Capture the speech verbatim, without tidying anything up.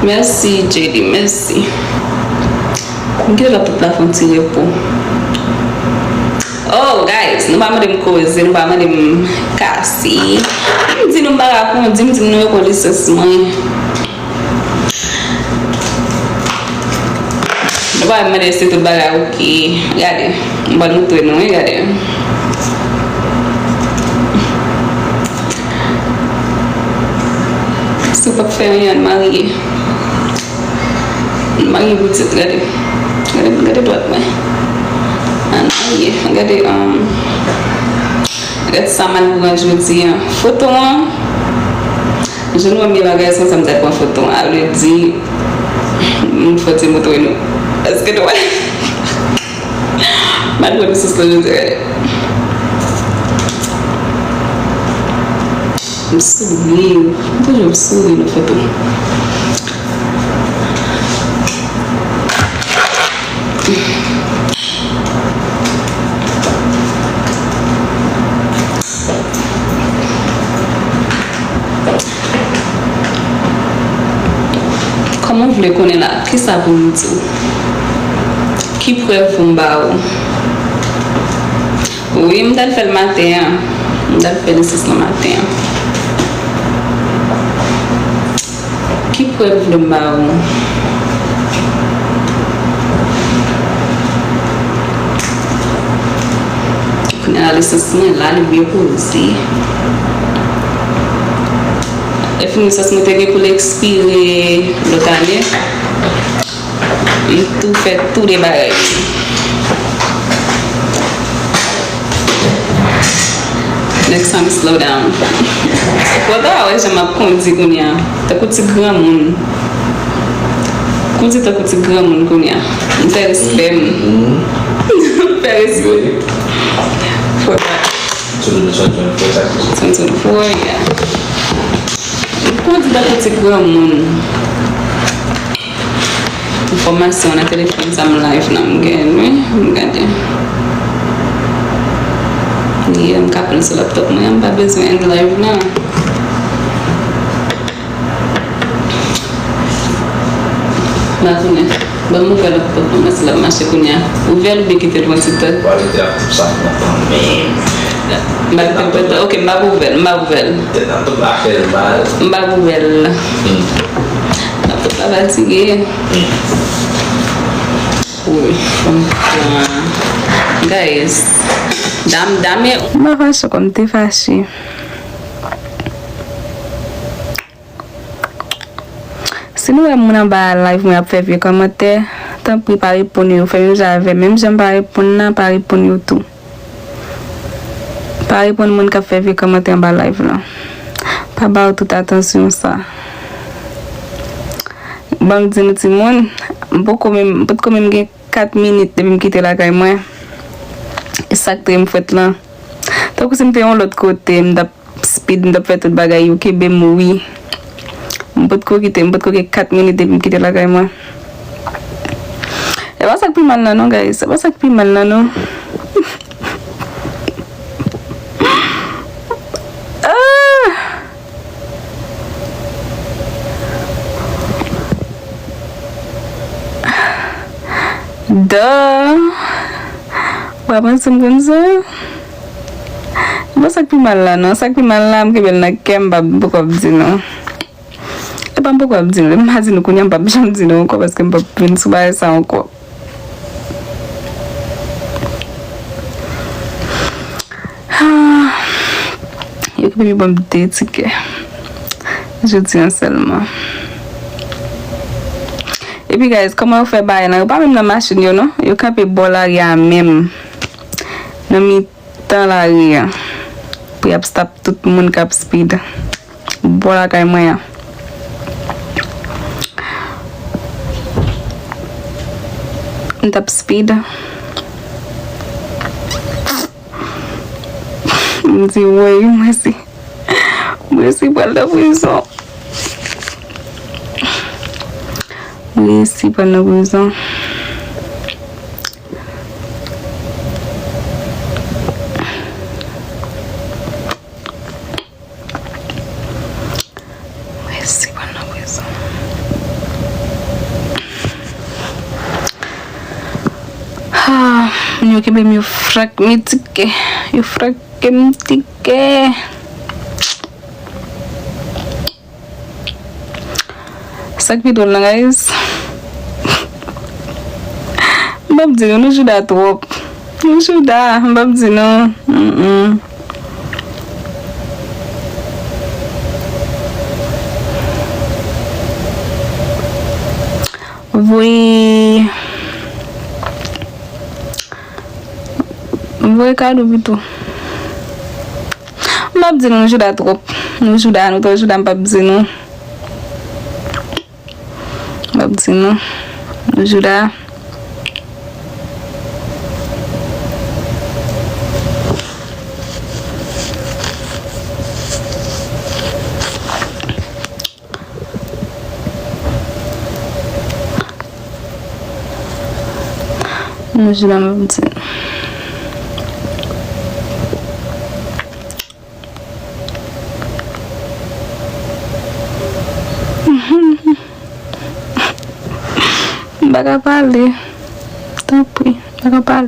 Mèsi, J D, mèsi. M kite laptop la fè yon ti repo. Oh, guys, nou pa mande m koze, nou pa mande m kase. M di nou m pa ka kondi, m di m nou yo kondi sens mwen. Nou pa mande si tout bagay oke. Gade, m pral montre nou, wi, gade. Si w p ap fè anyen, ann marye. Ann marye pitit, gade. Gade, gade dwèt mwen. Ann marye. Gade, um, gade sa m al pran jodi a. Foto an. Jan nou wè m gen bagay sa, sa m t al pran foto an. A vle di, m fò ti montre nou. Èske nou wè? Malgre m sou sou je dirais. M souri. M toujou ap souri nan foto. Kòman w vle konnen la? Kisa pou m di w? Ki prèv pou m ba ou? Wi, m t al fè l maten an. M t al fè nesesè maten an. Ki prèv pou m ba ou? Kounye a, nesesè mwen la, li byen poze. Lè fini, nesesè mwen te gen pou l ekspire lòt ane. M tou fè tou de bagay. Next time, slow down. Ou ta wè jan m ap kondi kounye a. Tankou ti granmoun. Kondi tankou ti granmoun kounye a. M fè respè m. M fè respè. Fò ta. Twenty twenty-four, yeah. M kondi tankou ti granmoun. Enfòmasyon nan telefòn sa m live nan m gen, wi, m gade. Yeah, m ka pran l sou laptop mwen, m pa bezwen end live nan. M pa konnen. Ban m ouvè laptop mwen, si l ap mache kounye a. Ouvè l oubyen kite l yon ti tan. Ba l kite laptop sa nan tan menm. M pa kite l pran tan. Ok, m pa ouvè l, m pa ouvè l. Tèt laptop la fè l mal. M pa ouvè l. Hmm. Laptop la fatige. Hmm. Wi, fò m pran. Guys, dam, dam e. M pa fache kòm te fache. Si nou wè moun anba live mwen ap fè vye kòmantè, tanpri pa reponn yo. Fè menm jan avè m. Menm jan m pa reponn nan, pa reponn yo tou. Pa reponn moun k ap fè vye kòmantè anba live lan. Pa ba yo tout atansyon sa. Ban m di nou timoun, m poko menm, m potko menm gen kat minit depi m kite lakay mwen. E sa k te m fèt lan. Tankou si m te yon lòt kote, m t ap speed, m t ap fè tout bagay, yo kenbe m wi. M potko kite, m potko gen kat minit depi m kite lakay mwen. E pa sa k pi mal la non, guys. Se pa sa k pi mal la non. Ah! Da. W ap panse m konn sa? E pa sa k pi mal la non. Sa k pi mal la, m kenbe l nan kè m, m pa, m poko ap di nou. E pa m poko ap di nou. Lè m pa di nou kounye a, m p ap janm di nou ankò paske m p ap vin sou bagay sa ankò. Ah, yo kenbe ban m de tikè. Jodi an sèlman. Epi, guys, kòman yo fè bagay lan? Yo pa menm nan machin yo, non. Yo kanpe bò lari a menm. Nan mitan lari a. Pou y ap stop tout moun k ap speed. Bò lakay mwen an. M t ap speed. M di, woy, mwen si, mwen si pral nan prizon. Mwen si pral nan prizon. Mwen si pral nan prizon. Yo kenbe m, yo frake m tike. Yo frake m tike. Sa k pi dwòl nan, guys? M p ap di nou, nou jouda twòp. Nou jouda, m p ap di nou. Mm-mm. Voye. Voye kado pito. M p ap di nou, nou jouda twòp. Nou jouda, nou twò jouda, m p ap di nou. M p ap di nou. Nou jouda. Nou jouda, m p ap di nou. M pa ka pale. Tanpri, m pa ka pale.